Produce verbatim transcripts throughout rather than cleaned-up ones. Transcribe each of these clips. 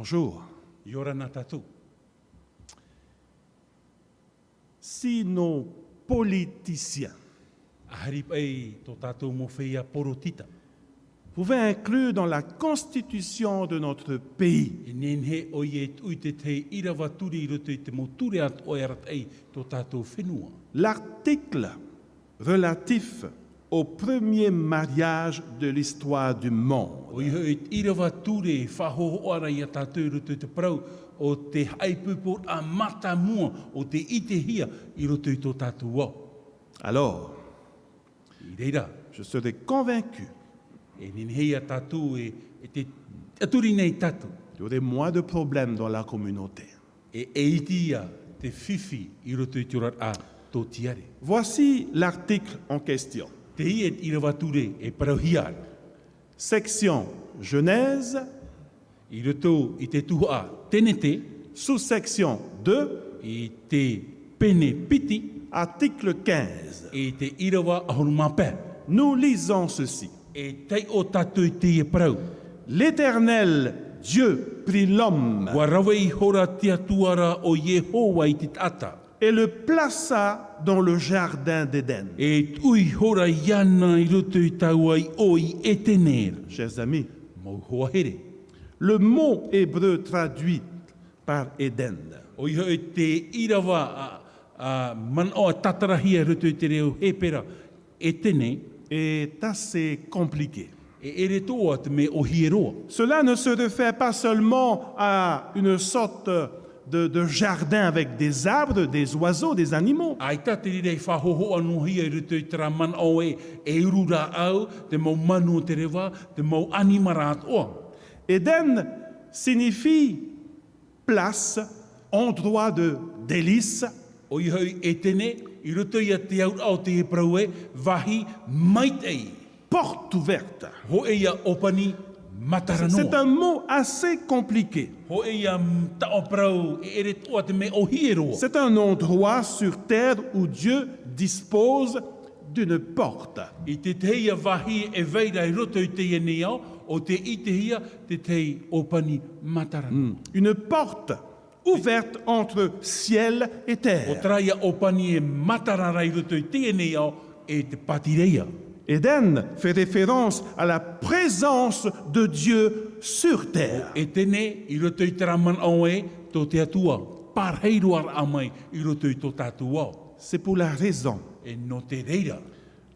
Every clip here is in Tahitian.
Bonjour. ʻIa ora na tātou. Si nos politiciens ʻAhiri paʻi tō tātou mau feiā porotita. pouvaient inclure dans la constitution de notre pays E nehenehe ʻoia e tuʻu i te tahi ʻīrava ture i roto i te mau ture atoʻa e arataʻi tō tātou fenua. l'article relatif au premier mariage de l'histoire du monde. ʻOia hoʻi te ʻīrava ture e faʻahōhoʻa ra iā tātou i roto i te parau o te haʻaipoiporaʻa mātāmua o tei ʻitehia i roto i tō tātou ao. Alors, I reira, je serai convaincu e nehenehe iā tātou e, e te tiʻaturi nei tātou. qu'il y aurait moins de problèmes dans la communauté. E, e iti ia te fifi i roto i te oraraʻa tōtiare. Voici l'article en question. Teie te ʻīrava ture e parauhia ana. Section Genèse, I roto i te tuhaʻa Tenete, sous-section deux, i te pene piti, article quinze. I te ʻīrava ʻahuru mā pae. Nous lisons ceci. E taiʻo tātou i teie parau. L'Éternel Dieu prit l'homme Ua rave ihora te Atua ra ʻo Iehova i te taʻata. et le plaça dans le jardin d'Éden. E tuʻu ihora iāna i roto i taua iʻoa i Etene. Chers amis, Mau hoa here. le mot hébreu traduit par Éden ʻOia hoʻi te ʻīrava a, a manaʻo e tātarahia i roto i te reo Hepera, Etene, est assez compliqué. e ʻere atoʻa te mea ʻōhie roa. Cela ne se réfère pas seulement à une sorte de, de jardin avec des arbres, des oiseaux, des animaux. ʻAita te reira i faʻahōhoʻa noa hia i roto i terā manaʻo e, e uru rāʻau, te mau manu o te reva, te mau ʻanimara atoʻa. Éden signifie place, endroit de délices, ʻOia hoʻi Etene, i roto ia te auraʻa o te Hepereu e, vāhi maitaʻi, porte ouverte. Hōʻē ia ʻōpani matara noa. C'est un mot assez compliqué. Hōʻē ia taʻo parau e ʻere atoʻa te mea ʻōhie roa. C'est un endroit sur terre où Dieu dispose d'une porte. I te tahi ia vāhi e vai ra i roto i teie nei ao, ʻo tei ʻitehia te tahi ʻōpani matara. Hmm. Une porte ouverte entre ciel et ʻO terre. terā ia ʻōpani e matara ra i roto i teie nei ao e te pātireia. Éden fait référence à la présence de Dieu sur terre. Etene, i roto i terā manaʻo e, tō te Atua, pārahi roa raʻa mai i roto i tō tātou ao. C'est pour la raison, E nō te reira.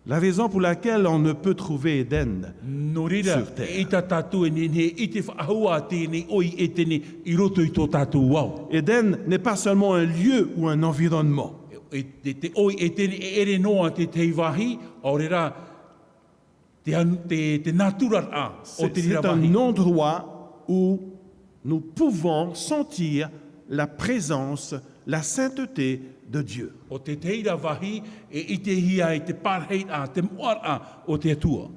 La raison pour laquelle on ne peut trouver Éden Nō reira, sur terre. E ʻaita tātou e nehenehe e ʻite faʻahou ā tēnei ʻoe Etene i roto i tō tātou ao. Éden n'est pas seulement un lieu ou un environnement. E, e, te, te ʻoe Etene e ʻere noa te tahi vāhi, ʻaore rā, te, an- te, te nātura rā o C'est te reira c'est un vāhi. Endroit où nous pouvons sentir la présence, la sainteté de Dieu. ʻO te tahi ra vāhi, e ʻitehia ai te pārahi rā, te moʻa rā o te Atua.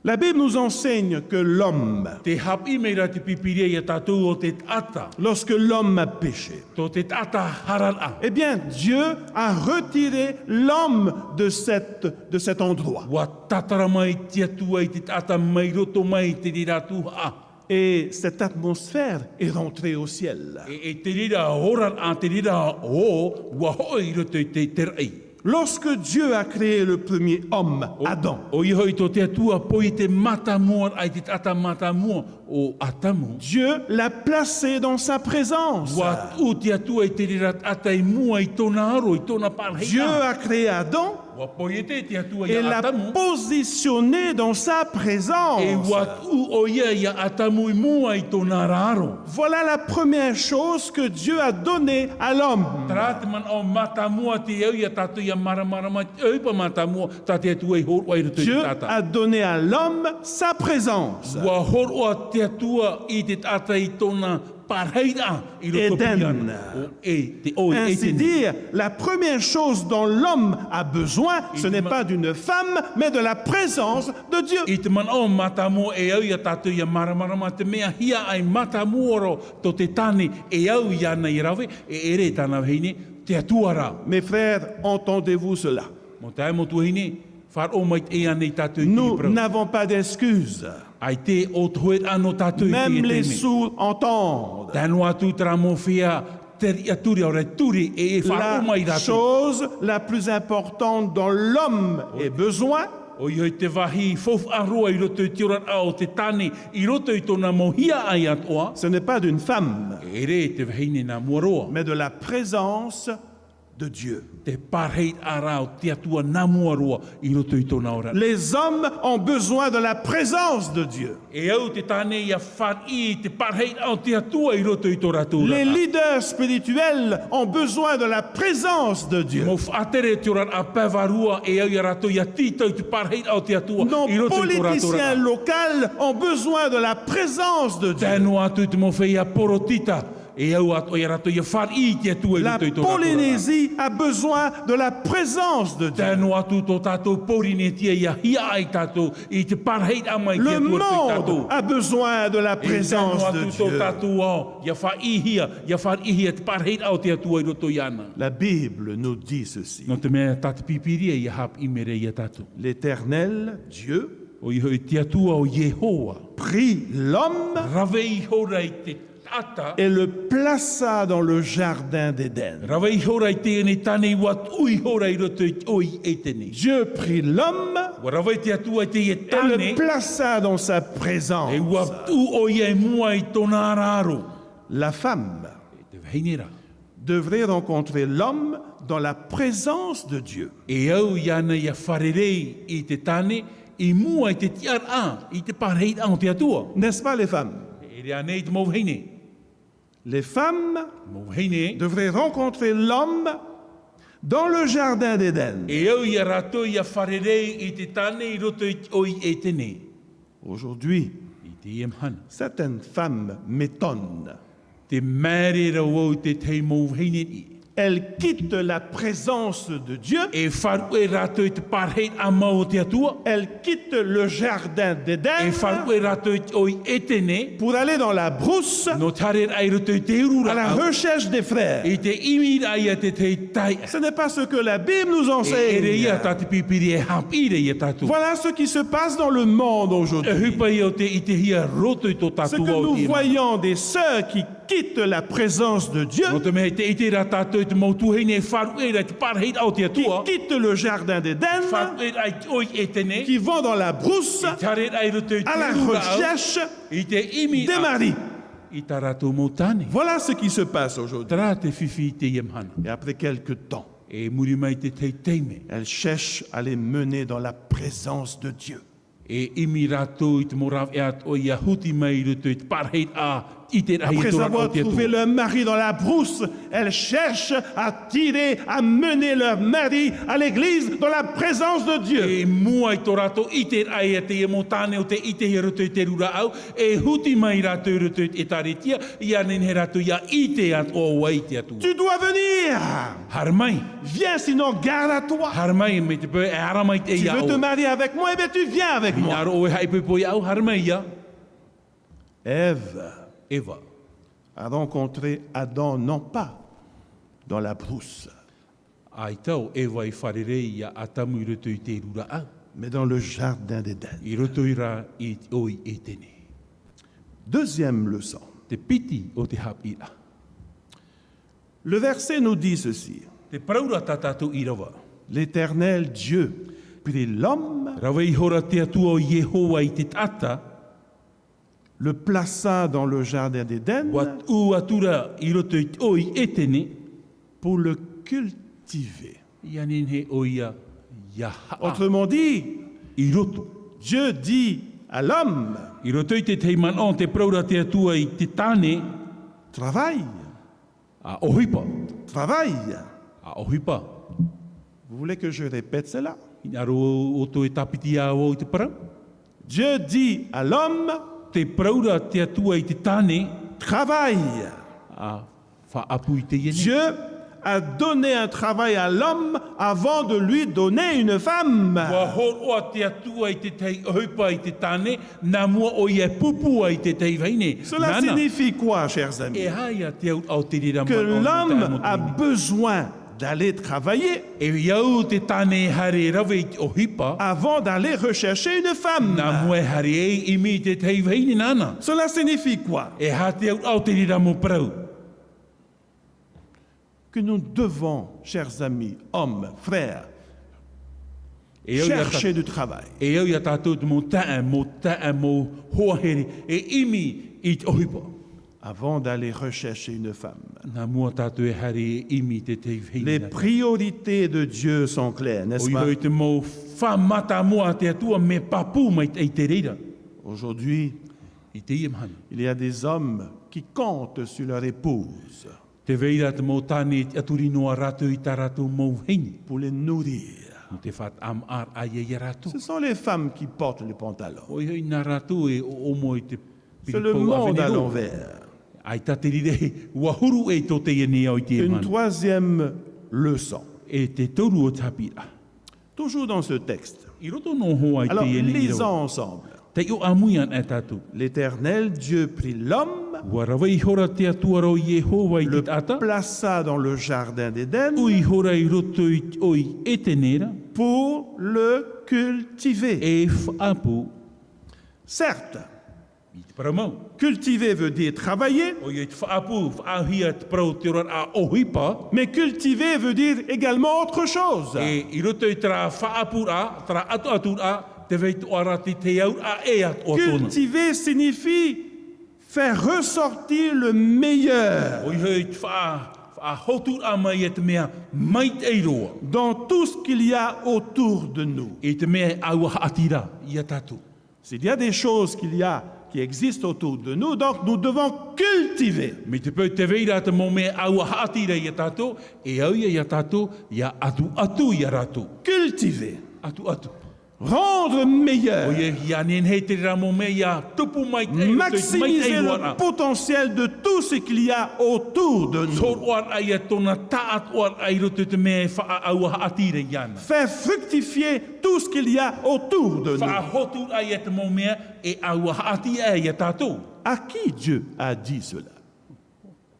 La Bible nous enseigne que l'homme, Te haʻapiʻi mai ra te Pīpīria iā tātou ʻo te taʻata. Lorsque l'homme a péché, Tō te taʻata hara rā. Eh bien, Dieu a retiré l'homme de, cette, de cet endroit. Ua tātara mai te Atua i te taʻata mai roto mai i te reira tuhaʻa. Et cette atmosphère est rentrée au ciel. E, e te reira ora rā, te reira ō, ua hoʻi i roto i te, te raʻi. Lorsque Dieu a créé le premier homme, Adam, ʻOia hoʻi tō te Atua poiete mātāmua rā i te taʻata mātāmua ʻo Atamu. Dieu l'a placé dans sa présence. Ua tuʻu te Atua i te reira taʻata i mua i tōna aro, i tōna pārahi. Dieu a créé Adam Ua poiete te Atua et iā l'a Atamu. Positionné dans sa présence. E ua tuʻu ʻoia iā Atamu i mua i tōna ra aro. Voilà la première chose que Dieu a donnée à l'homme. Terā te manaʻo mātāmua te au iā tātou ʻia māramarama, te ʻohipa mātāmua tā te Atua i hōroʻa i roto i te Dieu taʻata. A donné à l'homme sa présence. Ua hōroʻa te Atua i te taʻata i tōna pārahi rā i roto i Éden. ana. ʻO e, te ʻoe Ainsi Etene. Dire, la première chose dont l'homme a besoin, ce n'est pas d'une femme, mais de la présence de Dieu. I te manaʻo mātāmua e au iā tātou ʻia māramarama te mea hia ai mātāmua roa tō te tāne e au iāna i rave, e ʻere tāna vahine, te Atua rā. Mes frères, entendez-vous cela? Mau taeaʻe, mau tuahine, faʻaroʻo mai te ʻēʻa nei tātou i te Nous parau. N'avons pas d'excuse. ʻAita e ʻo te hoeraʻa nō tātou i teie taime. Même les sourds entendent. Tae noa atu terā mau feiā tere ʻia ture, ʻaore rā e ture e, e faʻaroʻo mai rātou. La chose la plus importante dont l'homme ait besoin, ʻoia hoʻi te vāhi faufaʻa roa i roto i te oraraʻa o te tāne, i roto i tōna mau hiaʻai atoʻa. Ce n'est pas d'une femme, E ʻere e te vahine nā mua roa. Mais de la présence de Dieu. Te parahiraʻa o te Atua nā mua roa i roto i tōna oraraʻa. Les hommes ont besoin de la présence de Dieu. E au te tāne ʻia fāriʻi i te parahiraʻa o te Atua i roto i tō rātou oraraʻa. Les leaders spirituels ont besoin de la présence de Dieu. Mau faʻatere o te oraraʻa pae vārua, e au ia rātou ʻia tītau i te parahiraʻa o te Atua i roto i tō rātou oraraʻa. Nos politiciens locaux ont besoin de la présence de Dieu. Tae noa atu i te mau feiā poritita, e au atoʻa ia rātou ʻia fāriʻi i te Atua i roto i tō rātou oraraʻa. La Polynésie a besoin de la présence de Dieu. Tae noa atu tō tātou Porinetia, ʻia hiaʻai tātou i te parahiraʻa mai o te Atua i roto ia tātou. Le monde a besoin de la présence de Dieu. E tae noa atu tō tātou ao, ʻia fāriʻihia, ʻia fāriʻihia te parahiraʻa o te Atua i roto iāna. La Bible nous dit ceci. Nō te mea tā te Pīpīria ʻia haʻapiʻi mai ra ia tātou. L'Éternel Dieu ʻOia hoʻi te Atua ʻo Iehova. Prit l'homme Rave ihora i te taʻata. Et le plaça dans le jardin d'Éden. Rave ihora i teie nei tāne, ʻua tuʻu ihora i roto i te ʻō i ʻEtene. Dieu prit l'homme ʻUa rave te Atua i teie tāne. Et le plaça dans sa présence. E ʻua tuʻu ʻoia i mua i tōna ʻaraʻaro. La femme E te vahine rā. devrait rencontrer l'homme dans la présence de Dieu. E au iāna ʻia fārerei i te tāne i mua i te tiʻaraʻa, i te parahiraʻa o te Atua. N'est-ce pas, les femmes ? E ʻere ānei te mau vahine ? Les femmes Mau vahine. devraient rencontrer l'homme dans le jardin d'Éden. E au ia rātou ʻia fārerei i te tāne i roto i te ʻō i ʻEtene. Aujourd'hui, I teie mahana. certaines femmes m'étonnent. Tē māere ra vau i te tahi mau vahine. Elles quittent la présence de Dieu E faʻaruʻe rātou i te parahiraʻa mau o te Atua. Elles quittent le jardin d'Éden E faʻaruʻe rātou i te ʻō i ʻEtene. pour aller dans la brousse Nō te haereraʻa i roto i te ururaʻa. à la recherche des frères. I te ʻimiraʻa i te tahi taeaʻe. Ce n'est pas ce que la Bible nous enseigne. E ʻere ïa tā te Pīpīria e haʻapiʻi ra ia tātou. Voilà ce qui se passe dans le monde aujourd'hui. E ʻohipa ïa o tē ʻitehia i roto i tō tātou ao i teie mahana. Ce que nous voyons, des sœurs qui quittent la présence de Dieu, Nō te mea tē ʻite ra tātou i te mau tuahine e faʻaruʻe ra i te parahiraʻa o te Atua. qui quittent le jardin d'Éden, Faʻaruʻe ra i te ʻō i ʻEtene. qui vont dans la brousse, I te haereraʻa i roto i te ururaʻa. à la recherche I te ʻimi des maris. I tā rātou mau tāne. Voilà ce qui se passe aujourd'hui. Terā te fifi i teie mahana. Et après quelque temps, E muri mai te tahi taime. elles cherchent à les mener dans la présence de Dieu. E ʻimi rātou i te mau rāveʻa atoʻa ʻia huti mai i roto i te parahiraʻa, i te rahi o te oraraʻa o te Atua. Après avoir trouvé leur mari dans la brousse, elles cherchent à tirer, à mener leur mari à l'église, dans la présence de Dieu. E mua i tō rātou ʻiteraʻa i teie mau tāne o tē ʻitehia i roto i te rūraʻau, e huti mai rātou i roto i te ʻētāretia, ʻia nehenehe rātou ʻia ʻite atoʻa ʻo vai te Atua. Tu dois venir. Haere mai. Viens, sinon garde à toi. Haere mai, mai te peu e ara mai te ia. Tu veux te marier avec moi, eh bien, tu viens avec moi. Hinaʻaro ʻoe e haʻaipoipo iāʻu, haere mai ïa. Ève Eva. a rencontré Adam non pas dans la brousse, ʻAita ʻo Eva i fārerei iā Atamu i roto i te rūraʻau. mais dans le jardin d'Éden. I roto ïa i te ʻō i ʻEtene. Deuxième leçon. Te piti o te haʻapiʻiraʻa. Le verset nous dit ceci. Tē parau ra tā tātou ʻīrava. L'Éternel Dieu prit l'homme Rave ihora te Atua ʻo Iehova i te taʻata. le plaça dans le jardin d'Éden ʻUa tuʻu atu ra i roto i te ʻō i ʻEtene. pour le cultiver. ʻIa nehenehe ʻoia ʻia haʻa. Autrement dit, I roto. Dieu dit à l'homme, I roto i te tahi manaʻo tē parau ra te Atua i te tāne. travaille. ʻA ʻohipa. Travaille. ʻA ʻohipa. Vous voulez que je répète cela ? Hinaʻaro ʻoutou e tāpiti iā vau i te parau ? Dieu dit à l'homme, Tē parau ra te Atua i te tāne. travaille. ʻA faʻaʻapu i teie nei. Dieu a donné un travail à l'homme avant de lui donner une femme. ʻUa hōroʻa te Atua i te tahi ʻohipa i te tāne, nā mua ʻoia e pūpū ai i te tahi vahine. Cela Nāna. signifie quoi, chers amis ? E aha ïa te auraʻa o te reira manaʻo i te tahi mō te vahine. Que l'homme a besoin d'aller travailler E au te tāne e haere e rave i te ʻohipa. Avant d'aller rechercher une femme. Nā mua e haere e ʻimi i te tahi vahine nāna. Cela signifie quoi? E aha te auraʻa o te reira mau parau? Que nous devons, chers amis, hommes, frères, E au ia ta- chercher du travail. E au ia tātou te mau taeaʻe, mau taeaʻe, mau hoa here, e ʻimi i te ʻohipa. Avant d'aller rechercher une femme. Nā mua tātou e haere e ʻimi i te tahi vahine. Les priorités de Dieu sont claires, n'est-ce pas? ʻOia hoʻi te mau faʻamātāmua a te Atua mea pāpū mai te, i te reira. Aujourd'hui, I teie mahana. Il y a des hommes qui comptent sur leur épouse Tē vai ra te mau tāne e tiʻaturi noa rātou i tā rātou mau vahine. Pour les nourrir. Nō te faʻataʻamāʻaraʻa ia rātou. Ce sont les femmes qui portent les pantalons. ʻOia hoʻi nā rātou e ʻoʻomo i te piri pau a venero. C'est le monde à l'envers. ʻAita te reira, ʻua huru ʻē tō teie nei ao i teie mahana. Une troisième leçon. E te toru o te haʻapiʻiraʻa. Toujours dans ce texte. I roto noa hoʻi i teie nei irava. Alors, lisons ensemble. Taiʻo ʻāmui ana e tātou. L'Éternel Dieu prit l'homme, ʻUa rave ihora te Atua ra ʻo Iehova i te taʻata. Le plaça dans le jardin d'Éden, ʻUi ihora i roto i te ʻō i Etene ra. Pour le cultiver. E faʻaʻapu. Certes, I te parau mau. Cultiver veut dire travailler. ʻOia i te faʻaʻapu, faʻaʻapuhia te parau te oraraʻa ʻohipa. Mais cultiver veut dire également autre chose. E, i roto i terā faʻaʻapuraʻa, terā ʻatuʻaturaʻa, tē vai atoʻa ra te, te auraʻa ʻē atoʻa tōna. Cultiver signifie faire ressortir le meilleur. ʻOia hoʻi te faʻa-, faʻahoturaʻa mai e te mea maitaʻi roa. Dans tout ce qu'il y a autour de nous. I te mea e ʻaua haʻati ra ia tātou. S'il y a des choses qu'il y a, qui existent autour de nous, donc nous devons cultiver. Mai te peu tē vai ra te mau mea e ʻaua haʻati ra ia tātou, e au ia ia tātou, ʻia ʻatuʻatu ia rātou. Cultiver. ʻAtuʻatu. Rendre meilleur. ʻOia, ʻia nehenehe te reira mau mea, ʻia tupu maitaʻi, Maximiser le potentiel de tout ce qu'il y a autour de nous. Hōroʻaraʻa ia tōna taʻatoʻaraʻa i roto i te mea e faʻa-, ʻaua haʻati ra iāna. Faire fructifier tout ce qu'il y a autour de nous. Faʻahoturaʻa ia te mau mea e ʻaua haʻati aʻe ia tātou. À qui Dieu a dit cela?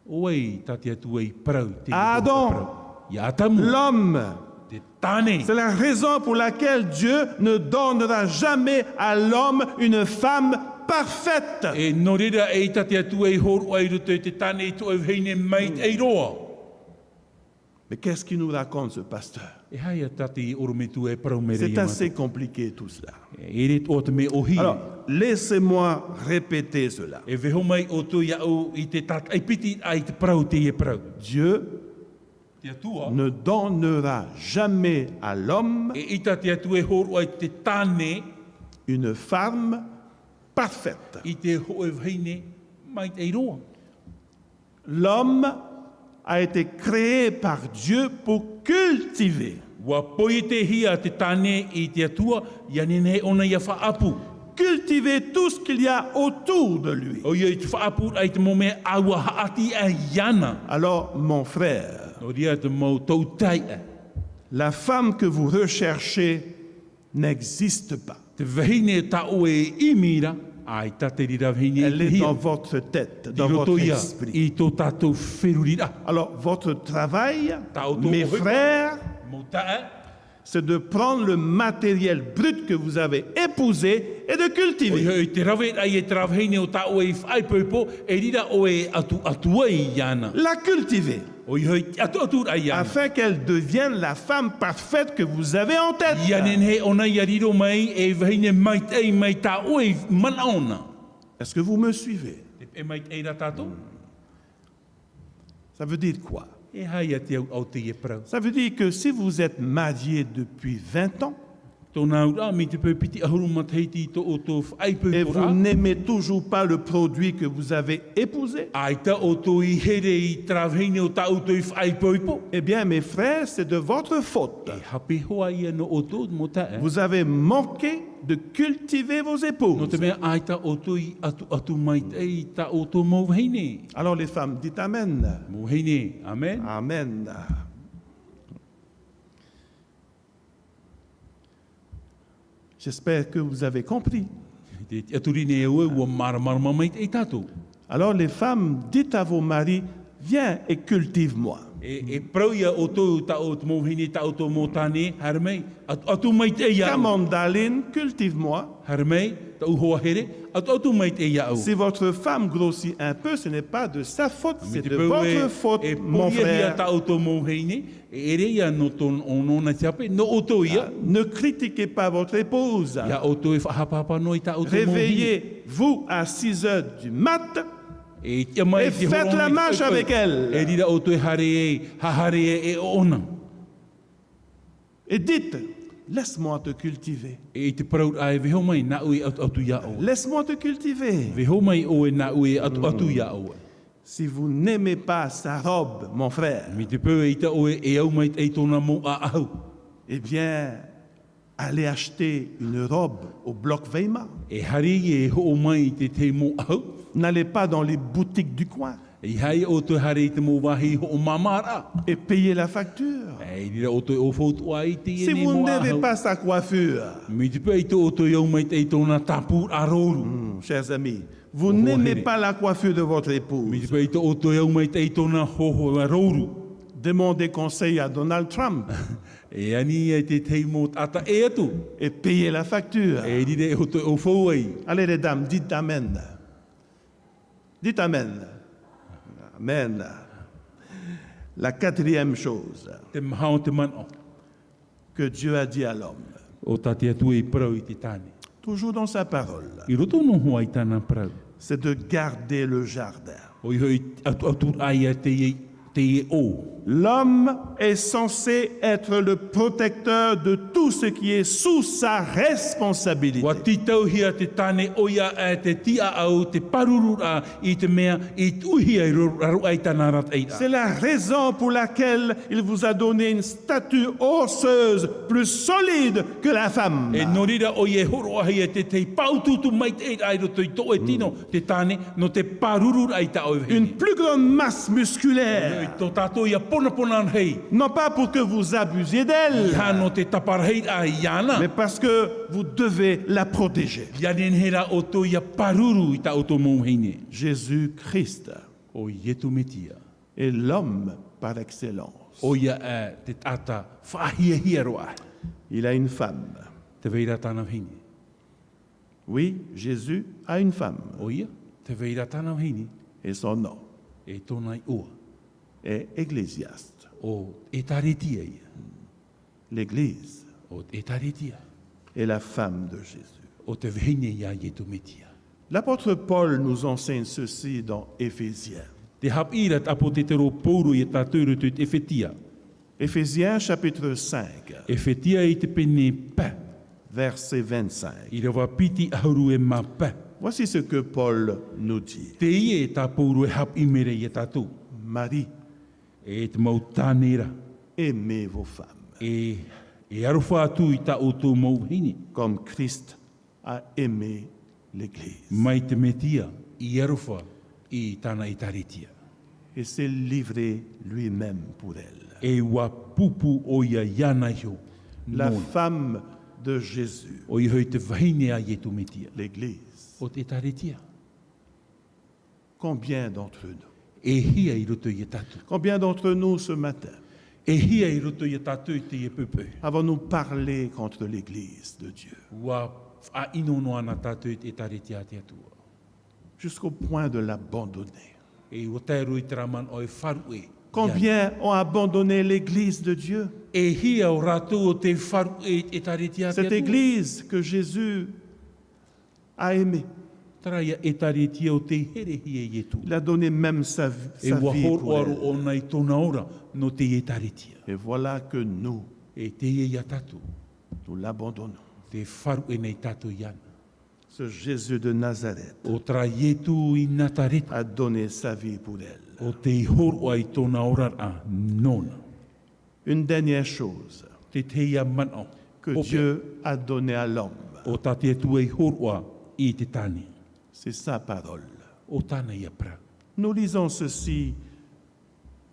ʻO vai tā te Atua i parau te parau? Adam. Ia Atamu. L'homme. Te tāne. C'est la raison pour laquelle Dieu ne donnera jamais à l'homme une femme parfaite. E nō reira e ʻaita te Atua i hōroʻa i roto i te tāne i te hōʻē vahine maitaʻi roa. Mais qu'est-ce qu'il nous raconte, ce pasteur? E aha ia tā te ʻorometua e parau mai ra ia mātou? C'est assez compliqué, tout cela. E ʻere atoʻa te mea ʻōhie. Alors, laissez-moi répéter cela. E vaiiho mai ʻoutou iāʻu i te tātaʻi piti i te parau, teie parau. Dieu Te Atua. Ne donnera jamais à l'homme E ʻaita te Atua e hōroʻa i te tāne une femme parfaite. I te hōʻē vahine maitaʻi roa. L'homme a été créé par Dieu pour cultiver. ʻUa poietehia te tāne i te Atua, ʻia nehenehe ʻōna ʻia faʻaʻapu. Cultiver tout ce qu'il y a autour de lui. ʻOia i te faʻaʻapuraʻa i te mau mea ʻaua haʻati aʻe iāna. Alors, mon frère, Nō reira te mau tautai. La femme que vous recherchez n'existe pas. Te vahine tā ʻoe e ʻimi ra, ʻaita te reira vahine e hiʻo. Elle est dans votre tête, dans votre esprit. I roto ia i tō tātou feruriraʻa. Alors, votre travail, mes frères, Mau taeaʻe, c'est de prendre le matériel brut que vous avez épousé et de cultiver. ʻOia hoʻi, te raveraʻa i terā vahine o tā ʻoe i faʻaipoipo, e reira ʻoe e ʻatuʻatu ai iāna. La cultiver. ʻOia hoʻi, te ʻatuʻaturaʻa iāna. Afin qu'elle devienne la femme parfaite que vous avez en tête. ʻIa nehenehe ʻōna ʻia riro mai ei vahine maitaʻi mai tā ʻoe i manaʻo na. Est-ce que vous me suivez? Tē peʻe maitaʻi ra tātou? Ça veut dire quoi? E aha ia te auraʻa o teie parau? Ça veut dire que si vous êtes marié depuis vingt ans, Tōna auraʻa, mai te peu piti ʻahuru matahiti i tō ʻoutou faʻaipoiporaʻa. Et vous n'aimez toujours pas le produit que vous avez épousé, ʻAita ʻoutou i here i terā vahine o tā ʻoutou i faʻaipoipo. Eh bien, mes frères, c'est de votre faute. E hape hoʻi ia nō ʻoutou, mau taeaʻe. Vous avez manqué de cultiver vos épouses. Nō te mea ʻaita ʻoutou i ʻatuʻatu maitaʻi i tā ʻoutou mau vahine. Alors les femmes, dites amen. Mau vahine, amen. Amen. J'espère que vous avez compris. Te, te tiʻaturi nei au ē, ʻua māramarama maitaʻi tātou. Alors les femmes, dites à vos maris, viens et cultive-moi. E E, e parau ia ʻoutou, tā ʻoutou mau vahine, tā ʻoutou mau tāne, haere mai, atu, atu maitaʻi iāʻu. Come, Andalin, cultive-moi. Haere mai, tāʻu hoa here, atu, atu maitaʻi iāʻu. Si votre femme grossit un peu, ce n'est pas de sa faute, c'est de votre faute, mon frère. Mai te peu e, e pōhia tā ʻoutou mau vahine, e ʻere ia nō tō, nō, nōna tiape, nō ʻoutou ia. Ah, ne critiquez pas votre épouse. ʻIa ʻoutou e faʻahapahapa noa i tā ʻoutou mau vahine. Réveillez-vous à six heures du mat. E tiʻa mai e te horo mai i te poipoi. Et faites la marche avec elle. E reira ʻoutou e haere ai, haere ai e ʻoʻona. Et dites, laisse-moi te cultiver. E i te parau ra e vaiiho mai, nāʻu e ʻatu, ʻatu iā ʻoe. Laisse-moi te cultiver. Vaiiho mai ʻoe, nāʻu e ʻatu, ʻatu iā ʻoe. Si vous n'aimez pas sa robe, mon frère, mai te peu ʻeita ʻoe e au maitaʻi i tōna mau ʻāʻau. Eh bien, allez acheter une robe au bloc Weimar. E haere e hoʻo mai i te tahi mau ʻāʻau. N'allez pas dans les boutiques du coin. E ʻeiaha ʻoutou e haere i te mau vāhi hoʻomāmāraʻa. Et payez la facture. E reira ʻoutou e ʻaufau atoʻa i teie nei mau ʻāʻau. Si vous n'aimez pas sa coiffure. Mai te peu ʻeita ʻoutou e au maitaʻi i tōna tāpūraʻa rouru. Hmm, chers amis, vous n'aimez pas la coiffe de votre épouse. Mai te peu ʻeita ʻoutou e au maitaʻi i tōna hōhoʻa rouru. Demandez conseil à Donald Trump. E ani ia i te tahi mau taʻata ʻē atu. Et payez la facture. E reira ʻoutou e ʻaufau ai. Allez, les dames, dites amen. Dites amen. Amen. La quatrième chose. Te maha o te manaʻo. Que Dieu a dit à l'homme. ʻO tā te Atua i parau i te tāne. Toujours dans sa parole. I roto noa hoʻi i tāna parau. C'est de garder le jardin. ʻOia hoʻi, atu, atu ai ia teie, teie ʻō. L'homme est censé être le protecteur de tout ce qui est sous sa responsabilité. ʻUa tītauhia te tāne ʻoia e te tiʻaʻau, te pārururaʻa i te mea i tuʻuhia i ro-, raro aʻe i tāna arataʻiraʻa. C'est la raison pour laquelle il vous a donné une statue osseuse plus solide que la femme. E nō reira ʻoia e hōroʻahia te, te pāutuutu maitaʻiraʻa i roto i tō ʻoe tino, te tāne, nō te pārururaʻa i tā ʻoe vahine. Une plus grande masse musculaire. I tō tātou ia ponapona rahi. Non pas pour que vous abusiez d'elle. ʻEiaha nō te taparahi iāna. Mais parce que vous devez la protéger. ʻIa nehenehe rā ʻoutou ia pāruru i tā ʻoutou mau vahine. Jésus-Christ. ʻO Ietu Metia. Est l'homme par excellence. ʻOia e te taʻata faʻahiahia roa. Il a une femme. Tē vai ra tāna vahine. Oui, Jésus a une femme. ʻOia, tē vai ra tāna vahine. Et son nom. E tōna iʻoa. Est Ecclésiaste. ʻO ʻĒtārētia ia. L'Église. ʻO ʻĒtārētia. Est la femme de Jésus. ʻO te vahine ia Ietu Metia. L'apôtre Paul nous enseigne ceci dans Éphésiens. Tē haʻapiʻi ra te ʻāpōsetolo Paulo ia tātou i roto i te ʻEfetia. Éphésiens chapitre cinq. ʻEfetia i te pene pae. Verset vingt-cinq. ʻĪrava piti ʻahuru e mā pae. Voici ce que Paul nous dit. Teie tā Paulo e haʻapiʻi mai ra ia tātou. Marie. E te mau tāne ra. Aimez vos femmes. E, e aroha atu i tā ʻoutou mau vahine. Comme Christ a aimé l'Église. Mai te Metia i aroha i tāna ʻĒtārētia. Et s'est livré lui-même pour elle. E ʻua pūpū ʻoia iāna iho. La femme de Jésus. ʻOia hoʻi te vahine a Ietu Metia. L'Église. ʻO te ʻĒtārētia. Combien d'entre nous? E hia i roto ia tātou? Combien d'entre nous ce matin? E hia i roto ia tātou i teie poʻipoʻi? Avons-nous parlé contre l'Église de Dieu? ʻUa faʻaʻino noa na tātou i te ʻĒtārētia a te Atua. Jusqu'au point de l'abandonner. E ʻua tae roa i terā manaʻo e faʻaruʻe. Combien ont abandonné l'Église de Dieu? E hia o rātou o tē faʻaruʻe i te ʻĒtārētia a te Atua? Cette Église que Jésus a aimé. Terā ia ʻĒtārētia o tei herehia e Ietu. Il a donné même sa vi-, sa vie pour elle. E ʻua hōroʻa roa ʻōna i tōna ora nō te ʻĒtārētia. Et voilà que nous, e teie ia tātou, nous l'abandonnons. Tē faʻaruʻe nei tātou iāna. Ce Jésus de Nazareth, ʻo terā Ietu i Nazareta, a donné sa vie pour elle. ʻO tei hōroʻa i tōna oraraʻa nōna. Une dernière chose. Te tahi manaʻo. Que Dieu a donné à l'homme. ʻO tā te Atua i hōroʻa i te tāne. C'est sa parole. ʻO tāna ia parau. Nous lisons ceci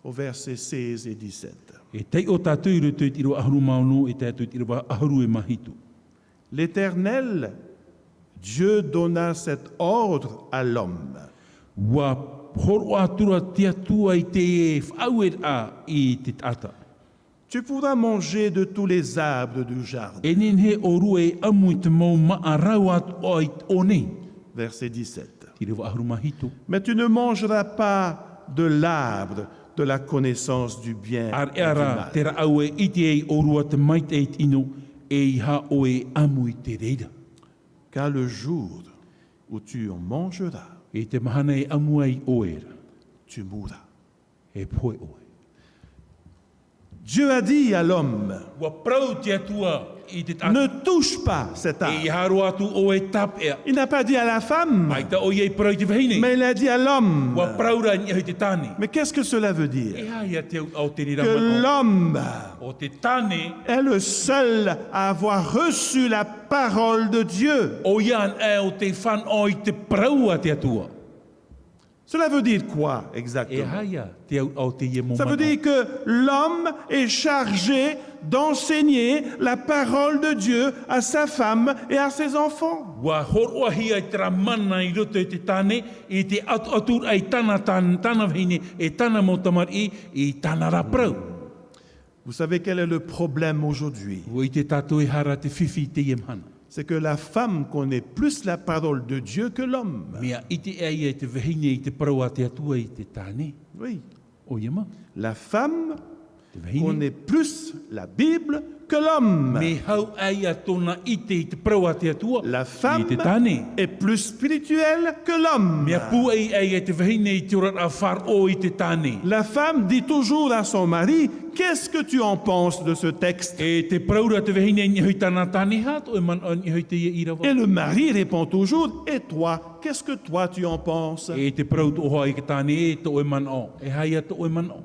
au verset seize et dix-sept. E taiʻo tātou i roto i te ʻīrava ʻahuru mā ono e tae atu i te ʻīrava ʻahuru mā hitu. L'Éternel Dieu donna cet ordre à l'homme. ʻUa Hōroʻa atu ra te Atua i te faʻaueraʻa i te taʻata. Tu pourras manger de tous les arbres du jardin. E nehenehe ʻōrua e ʻamu i te mau māʻa rau atoʻa i te ʻō nei. Verset dix-sept. Te ʻīrava ʻahuru mā hitu. Mais tu ne mangeras pas de l'arbre de la connaissance du bien et du mal. ʻĀreʻa ra te rāʻau e ʻite ai ʻōrua te maitaʻi i te ʻino, ʻeiaha ʻoe e ʻamu i te reira. Car le jour où tu en mangeras, I te mahana e ʻamu ai ʻoe ra, tu mourras. E pohe ʻoe. Dieu a dit à l'homme, ʻUa parau te Atua i te taʻata. Ne touche pas cet arbre. ʻEiaha roa atu ʻoe e tāpeʻa. Il n'a pas dit à la femme, ʻAita ʻoia i parau i te vahine. Mais il a dit à l'homme. ʻUa parau ra i niʻa i te tāne. Mais qu'est-ce que cela veut dire? E aha ia te auraʻa o te reira manaʻo? Que l'homme ʻO te tāne. Est le seul à avoir reçu la parole de Dieu. ʻOia anaʻe ʻo tei fānaʻo i te parau a te Atua. Cela veut dire quoi exactement? E aha ia te auraʻa o teie mau manaʻo? Ça veut dire que l'homme est chargé d'enseigner la parole de Dieu à sa femme et à ses enfants. ʻUa hōroʻahia terā mana i roto i te tāne, i te ʻatuʻaturaʻa i tāna, tāna, tāna vahine, e tāna mau tamariʻi, i tāna ra parau. Vous savez quel est le problème aujourd'hui? ʻUa ʻite tātou e aha ra te fifi i teie mahana. C'est que la femme connaît plus la parole de Dieu que l'homme. Mea ʻite ʻē ia te vahine i te parau a te Atua i te tāne. Oui. ʻOia mau. La femme Te vahine. connaît plus la Bible que l'homme. Mea hau ʻē ia tōna ʻite i te parau a te Atua i te tāne. La femme est plus spirituelle que l'homme. Mea pūai ʻē ia te vahine i te oraraʻa faʻaroʻo i te tāne. La femme dit toujours à son mari, qu'est-ce que tu en penses de ce texte? E te parau ra te vahine i niʻa i tāna tāne, e aha tō ʻoe manaʻo i niʻa i teie ʻīrava? Et le mari répond toujours, et toi, qu'est-ce que toi tu en penses? E te parau atoʻa hoʻi e te tāne, e tō ʻoe manaʻo, e aha ia tō ʻoe manaʻo?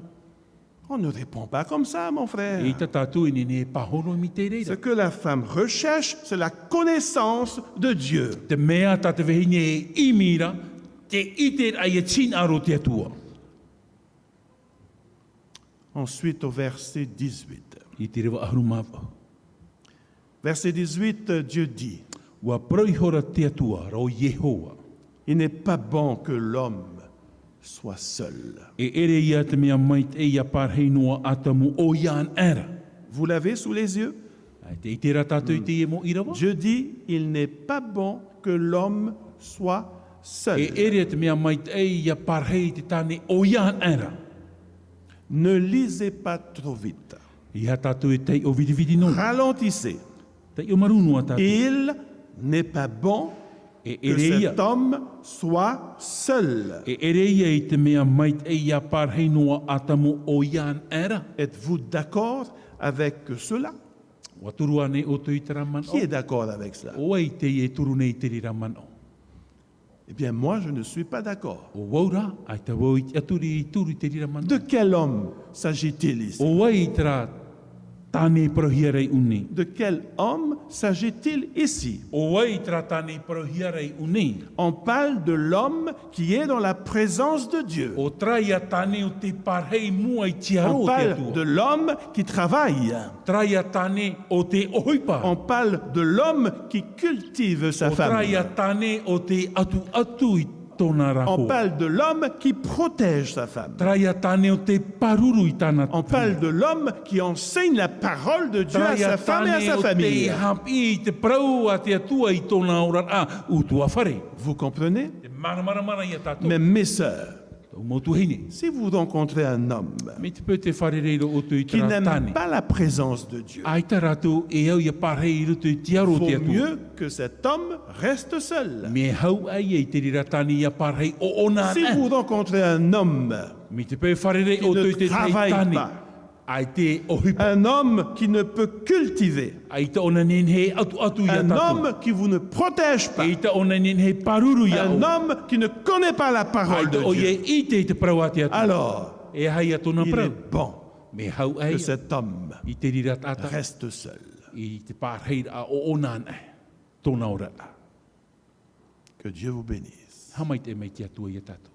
On ne répond pas comme ça, mon frère. ʻEita tātou e nehenehe e pāhono mai i te reira. Ce que la femme recherche, c'est la connaissance de Dieu. Te mea tā te vahine e ʻimi ra, te ʻiteraʻa i te hinaʻaro o te Atua. Ensuite, au verset dix-huit. I te ʻīrava ʻahuru mā vaʻu. Verset dix-huit, Dieu dit, ʻUa parau ihora te Atua, ʻo Iehova. Il n'est pas bon que l'homme soit seul. E ʻere ia te mea maitaʻi ia pārahi noa ʻo Atamu ʻoia anaʻe ra. Vous l'avez sous les yeux? ʻAita e ʻite ra tātou i teie mau ʻīrava? Dieu dit, il n'est pas bon que l'homme soit seul. E ʻere te mea maitaʻi ia pārahi te tāne ʻoia anaʻe ra. Ne lisez pas trop vite. ʻEiaha tātou e taiʻo viriviri noa. Ralentissez. Taiʻo marū noa tātou. Il n'est pas bon E que ʻere ia. cet homme soit seul. E ʻere ia i te mea maitaʻi ia pārahi noa ʻo Atamu ʻoia anaʻe ra. Êtes-vous d'accord avec cela? ʻUa turu ānei ʻoutou i terā manaʻo? Qui est d'accord avec cela? ʻO vai tei e turu nei i te reira manaʻo? Eh bien, moi, je ne suis pas d'accord. ʻO vau rā, ʻaita vau i te ʻaturi i turu i te reira manaʻo. De quel homme s'agit-il ici? ʻO vai terā tāne e parauhia ra iʻō nei? De quel homme s'agit-il ici? ʻO vai terā tāne e parauhia ra iʻō nei? On parle de l'homme qui est dans la présence de Dieu. ʻO terā ia tāne ʻo tei pārahi i mua i te aro o te Atua. On parle de l'homme qui travaille. Terā ia tāne ʻo tei ʻohipa. On parle de l'homme qui cultive sa femme. ʻO terā ia tāne ʻo tei ʻatuʻatu i tōna ra hoa. On parle de l'homme qui protège sa femme. Terā ia tāne ʻo tei pāruru i tāna. On parle de l'homme qui enseigne la parole de Dieu à sa femme et à sa famille. Terā ia tāne ʻo tei haʻapiʻi i te parau a te Atua i tōna oraraʻa ʻutuāfare. Vous comprenez? Te māramarama ra ia tātou. Mais mes sœurs, Tōʻu mau tuahine. Si vous rencontrez un homme Mai te peu tē fārerei ra ʻoutou i terā tāne. qui n'aime pas la présence de Dieu, ʻAita rātou e au ia pārahi i roto i te aro o te Atua. Vaut mieux que cet homme reste seul. Mea hau ʻē ia i te reira tāne ia pārahi ʻoʻona anaʻe. Si vous rencontrez un homme Mai te peu e fārerei ʻoutou i te tāne. qui ne travaille pas, ʻAita e ʻohipa. Un homme qui ne peut cultiver. ʻAita ʻōna e nehenehe e ʻatuʻatu ia tātou. Un homme qui vous ne protège pas. ʻAita ʻōna e nehenehe e pāruru ia ʻoutou. Un homme qui ne connaît pas la parole de Dieu. ʻAita ʻoia e ʻite i te parau a te Atua. Alors, E aha ia tōna parau? il est bon Mea hau ʻē ia. que cet homme I te reira taʻata. reste seul. I te pārahiraʻa ʻoʻona anaʻe. Tōna oraraʻa. Que Dieu vous bénisse. Haʻamaitaʻi mai te Atua ia tātou.